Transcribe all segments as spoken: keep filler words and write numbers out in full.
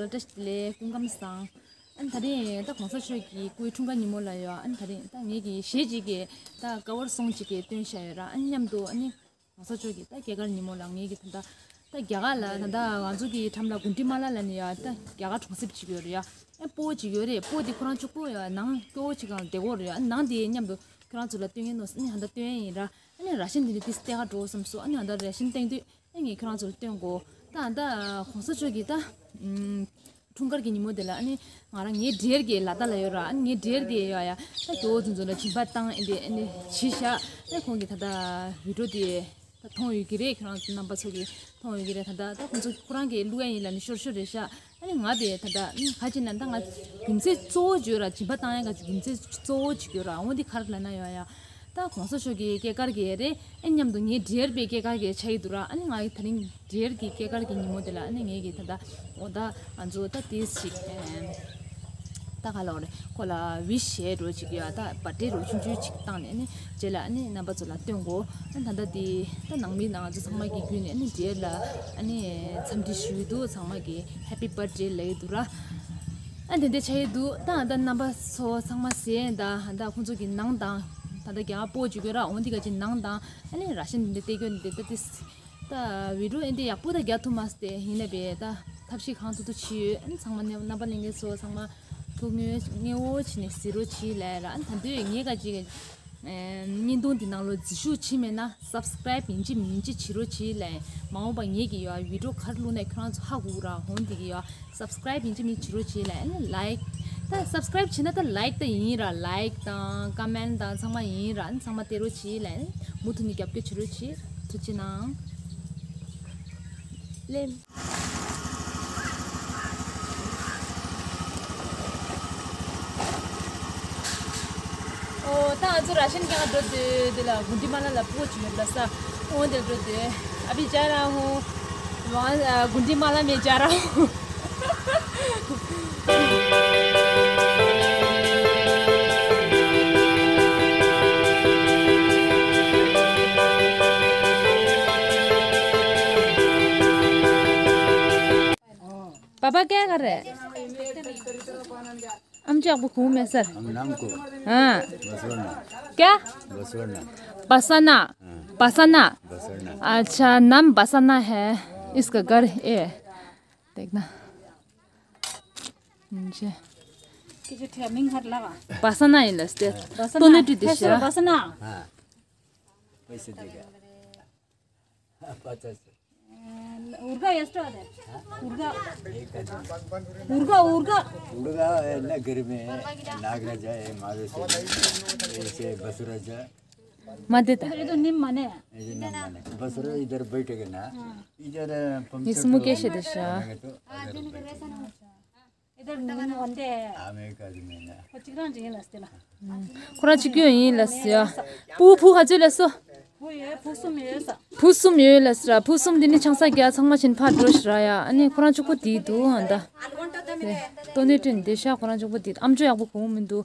བཀྲ་ཤིས་བདེ་ལེགས། སྐུ་ཁམས་བཟང་། ཨ་ནི་དེ་རིང་ད་གོང་ས་མཆོག་གི་སྐུའི་འཁྲུངས་སྐར་ཉིན་མོ་ལ་ཡོད། ཨ་ནི་དེ་རིང་ད་ངེད་ཀྱི་གཞས་ཅིག་གི་ད་ཀ་བར་སོང་ཅིག་གི་བཏོན་བཞག་ཡོད་ར། ཨ་ནི་མཉམ་དུ་ཨ་ནི་གོང་ས་མཆོག་གི་ད་སྐྱེས་སྐར་ཉིན་མོ་ལ་ངེད་ཀྱི་ད་ད་ད་རྒྱ་གར་ལ་ད་ད་ང་ཚོ་གི་འགྲམ་ལ་གུན་ཏི་མ་ལ་ལ་ནི་ཡོད། ད་རྒྱ་གར་གྲོང་གསེབ་ཅིག་ཡོད་རེད་ཡ། ཨ་སྤོ་བོ་ཅིག་ཡོད་རེད། སྤོ་བོ་དེ་ཁོ་རང་གཅིག་པོ་ཡ་ནང་སྐྱོ་བོ་ཅིག་གང་བསྡད་ཀྱི་ཡོད་རེད་ཡ། ཨ་ནི་ནང་དེ་མཉམ་དུ་ཁྱོད་རང་ཚོ་ལ་སྟོན་གྱི་ནོ། ཨ་ནི་ཧ་ད་སྟོན་ཡ་ཡིན་ར། ཨ་ནི་ར་ཤན་དེ་འདྲ་ཏིས་ལྟ་ག་འགྲོ་བསམ་སོང་། ཨ་ནི་ཨ་ད་ར་ཤན་སྟེང་དུས་ཨ་ནི་ཁྱོད་རང་ཚོར་སྟོན་གོ། ད་ཨ་ད་གོང་ས་མཆོག་གི་ད་ཨུམ་འཁྲུངས་སྐར་གྱི་ཉིན་མོ་དེ་ལ་ཨ་ནི་ང་རང་ངའི་འབྲེལ་གྱི་ལ་ད་ལ་ཡོད་ར། ཨ་ནི་ངའི་འབྲེལ་གྱི་ཡོད་ཡ། ད་སྐྱོ་བོ་ཚོ་ཚོ་ལ་སྦྱིན་པ་བཏང་ཨེ་འདི་ཨ་ནི་བྱི་ཤ་ཨ་ཁོང་གི་ད་ད་བི་ཌིའོ་དེ་ད་མཐོང་ཡོད་ཀྱི་རེད། ཁྱོད་རང་རྣམ་པ་ཚོ་གི་མཐོང་ཡོད་ཀྱི་རེད། ད་ད་ད་ཁོང་ཚོ་ཁོ་རང་གི་བླུག་ཡ་ཡིན་ལ་ནི་ཤོར་ཤོར་རེད་ཤག་ཨ་ནི་ང་དེ་ད་ལྟ་ཨ་ནི་ག་ཅི་ན་ད་ང་རྒྱུ་མཚན་གཙོ་བོ་བརྗོད་ར། སྦྱིན་པ་བཏང་ཡ་ག་རྒྱུ་མཚན་གཙོ་བོ་བརྗོད་ར། འོ་འདི་ག་རེ་ལབ་ན་ཡོད་ཡ། ད་གོང་ས་མཆོག་གི་སྐྱེས་སྐར་གི་རེད། ཨ་མཉམ་དུ་ངའི་འབྲེལ་པའི་སྐྱེས་སྐར་གི་ཆགས་ཀྱི་འདུག་ར། ཨ་ནི་ང་གི་ད་རིང་འབྲེལ་གི་སྐྱེས་སྐར་གི་ཉིན་མོ་དེ་ལ་ཨ་ནི་ངེད་ཀྱི་ད་ལྟ་འོ་ད་ང་ཚོ་ད་དེ་ཞིག་ཨེ་ད་ག་ལ་འོ་རེད། ཁོ་ལ་ཝི་ཤི་བྱས་འགྲོ་ཅིག་ཡ། ད་བར་ཐི་ཌེ་འགྲོ་ཆུང་ཆུང་ཅིག་བཏང་ནས་ཨ་ནི་རྗེས་ལ་ཨ་ནི་རྣམ་པ་ཚོ་ལ་སྟོན་གོ། ཨ་ད་ལྟ་དེ་ད་ནང་མི་ནང་ང་ཚོ་ཚང་མ་གི་བརྒྱུད་ནས་ཨ་ནི་འབྲེལ་ལ་ཨ་ནི་འཚམས་འདྲི་ཞུས་འདུག་ཚང་མ་གི་ཧེ་པི་བར་ཐི་ཌེ་ལབ་ཀྱི་འདུག་ར། ཨ་དེ་འདྲ་ཆགས་ཀྱི་འདུག་ད་ད་རྣམ་པ་ཚོ་ཚང་མ་གཟན་ད་ད་ཁོང་ཚོ་གི་ནང་དང་ད་ད་རྒྱ་སྤོ་བྱེད་དགོས་ར། འོ་འདི་ག་ཅིག་ནང་དང་ཨ་ནི་ར་ཤན་འདི་འདྲ་སྟེར་དགོས་འདི་ད་ཏིས་ད་བི་ཌིའོ་ཨེ་འདི་ཡག་པོ་ད་རྒྱག་ཐུབ་མ་སྟེ་ཡིན་ན་བས་ད་ཐབས་ཤེས་གང་ཐུབ་ཐུབ་བྱེད་ཡོད། ཨ་ནི་ཚང་མ་ནས་རྣམ་པ་ལྷན་རྒྱས་ཚོ་ཚང་མ་ཐུགས་མཉེས་མཉེས་པོ་བྱས་ནས་གཟིགས་རོགས་བྱེད་ལབ་ར། ཨ་ནི་ད་འདོད་ངས་ག་ཅིག་གི་ཨེ་བརྙན་ཐུང་འདི་ནང་ལོ་འཛུལ་ཞུགས་བྱེད་མེད་ན་སབ་སི་ཀ་རའིབ་ཡིན་གཅིག་མིན་གཅིག་བྱེད་རོགས་བྱེད་ལབ། མ་འོངས་པ་ངེད་ཀྱི་ཡོད་བི་ཌིའོ་ག་རེ་བླུགས་ན་ཁྱོད་རང་ཚོ་ཧ་གོ་ར། འོང་འདི་གི་ཡོད་སབ་སི་ཀ་རའིབ་ཡིན་གཅིག་མིན་གཅིག་བྱེད་རོགས་བྱེད་ལབ། ཨ་ནི་ལའིཀ་ད་སབ་སི་ཀ་རའིབ་བྱེད་ན་ད་ལའིཀ་ད་ཡིན་ར། ལའིཀ་དང་ཀོ་མེན་ཊི་དང་ཚང་མ་ཡིན་ར། ཨ་ནི་ཚང་མ་སྟེར་རོགས་བྱེད་ལབ། ཨ་ནི་མུ་མཐུད་ནས་རྒྱབ་སྐྱོར་བྱེད་རོགས་བྱེད། ཐུགས་རྗེ་གནང་། ལེམ། ཨོ་ད་ང་ཚོ་ར་ཤན་རྒྱག་འགྲོ་དུས་དེ་ལ་གུན་ཏི་མ་ལ་ལ་སྤོ་བོ་ཅིག་ཡོད་ལ་ས། འོ་དེར་འགྲོ་དུས་ཨ་བི་ཇ་ར་ཧོ། ཝང་ཨ་གུན་ཏི་མ་ལ་མེ་ཇ་ར་ཧོ། पापा क्या कर रहे हैं? हम जो आपको घूम है सर। हम नाम को हाँ। बसवरना। क्या? बसवरना। बसना। हाँ। बसना। बसवरना। अच्छा, नाम बसना है। इसका घर है। देखना। जी। किसी ठे मिंग हट लगा। बसना ही लस्ते। बसना। तूने तो दिशा। बसना। हाँ। पैसे देगा। पचास। उर्गा ಎಷ್ಟು ಅದೇ? उर्गा। एक हजार। उर्गा, उर्गा। उर्गा है ना, घर में है। नागराजा है, महादेव है, ऐसे बसुराजा। ಮದ್ದೆತ? ಇದು, ಇದು ನಿಮ್ಮ ಮನೆ. ಇದು ನಮ್ಮ ಮನೆ. बसुरा इधर बैठेगा ना, इधर पंप ये सेट मुकेश होगा। है दिशा। इधर बैठेगा। इधर नहीं, वंदे. आमे का आदमी ना. पच्चीस ग्राम जी है लस्ते ना. ཁོ་རང་གཅིག་པུ་ཡིན་ལབ་ཟེར་ཡ། བུ་བུ་ག་ཚོད་ལབ་སོང་། བུ་ཡོད། བུ་གསུམ་ཡོད་ས། བུ་གསུམ་ཡོད་ལབ་ཟེར་ར། བུ་གསུམ་དེ་ནི་ཆང་ས་རྒྱག་ཚང་མ་བྱིན་ཕར་འགྲོ་ཤི་ར་ཡ། ཨ་ནི་ཁོ་རང་གཅིག་པུ་དེ་འདུག་ཨ་ད། ལྟོ་ནས་དྲན་བསྡད་ཤག་ཁོ་རང་གཅིག་པུ་དེ་ཨམ་ཅོག་ཡག་པོ་གོ་མི་འདུག་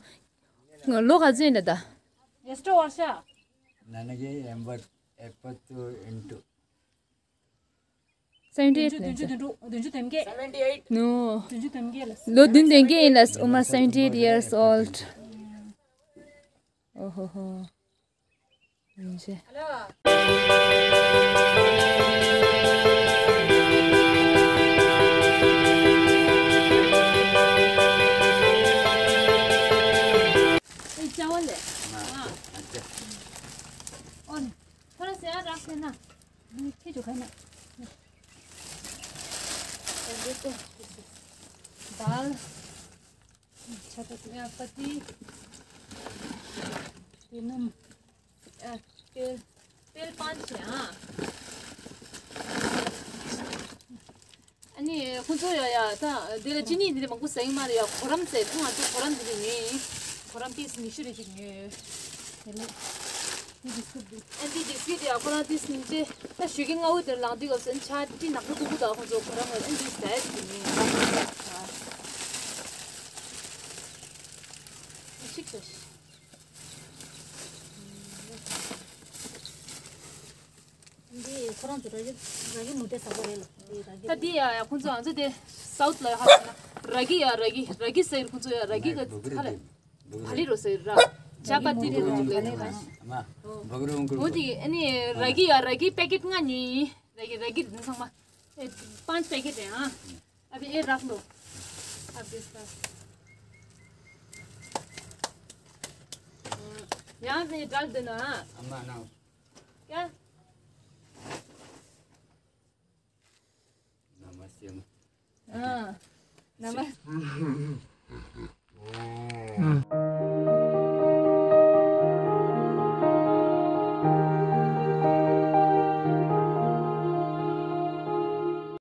ལོ་ག་ཚོད་ཡིན་ལ་ད། ಎಷ್ಟು ವರ್ಷ? ನನಗೆ ಎಂಬತ್ತು, ಎಪ್ಪತ್ತು ಎಂಟು. Seventy eight བདུན་ཅུ་བདུན་ཅུ་བདུན་ཅུ་ཐམ་གེ. No. བདུན་ཅུ་ཐམ་གེ་ལ། ལོ་བདུན་ཐམ་གེ་ཡིན་ལ། Umar seventy eight years old. ཨོ་ཧོ་ཧོ། ཡིན་ཆེ། ཨེ་ཅ་བ་ལེ། ཨ། ཨོ་ནི། ཁོ་ར་སེ་ཨ་རག་སེ་ན། ཁྱེད་ཚོ་ག་ན། दाल, अच्छा पत्ती, तेल, तेल पाँच है। ཨ་ནི་ཁོང་ཚོ་ཡ་ཡ་ད་དེ་ལ་ཅི་ནི་དེ་མང་པོ་ཟ་ཡི་མ་རེད་ཡ། གོ་རམ་ཟེར། ད་ང་ཚོ་གོ་རམ་དེ་ལ་ཉོས་ཡིན། གོ་རམ་པིས་ཉི་ཤུ་རེ་ཅིག་ཉོས། དེ་ལ་དེ་བི་སི་ཀུད་དེ། ཨ་དེ་བི་སི་ཀུད་དེ་ཡ་ཁོ་རང་དེ་སྙིང་རྗེ། ད་ཞོགས་ཀས་སྔ་པོ་དེར་ལངས་དུས་སྐབས་སུ་ཆ་དེ་ནག་པོ་ཀུ་ཀུ་ད་ཁོང་ཚོ་གོ་རམ་ཨ་དེ་ཟ་ཡ་ཅིག་ཉོས་ཡིན། ཤིག་ཤིག་འདི་ཁོ་རང་ ར་གི་ར་གི་མུ་ཏེ་ཟ་གོ་རེད་ལ། དེ་ར་གི་ད་དེ་ཡ་ཡ་ཁོང་ཚོ་ང་ཚོ་དེ་སའུཐ་ལ་ཧ་ལ་ན་ར་གི་ཡ་ར་གི་ར་གི་ཟེར། ཁོང་ཚོ་ཡ་ར་གི་ག་ཧ་ལ་བ་ལི་རོ་ཟེར་ར། ཇ་པ་ཏི་རེད་ར་ལ་ལ། འོ་དེ་ཨ་ནི་ར་གི་ཡ་ར་གི་པེ་ཀེཊ་ལྔ་ནི་ར་གི་ར་གི་དེ་ཚང་མ་ཨེ་པཱན་ཅ་པེ་ཀེཊ་རེད། ཨ་ཨ་བི་ཨེ་རག་ལོ། ཨ་བི་ས་ཡང་ནི་རག་དེ་ན་ཨ་མ་ན་ཡ། ན་མ་སེ་མ། ཨ་ན་མ།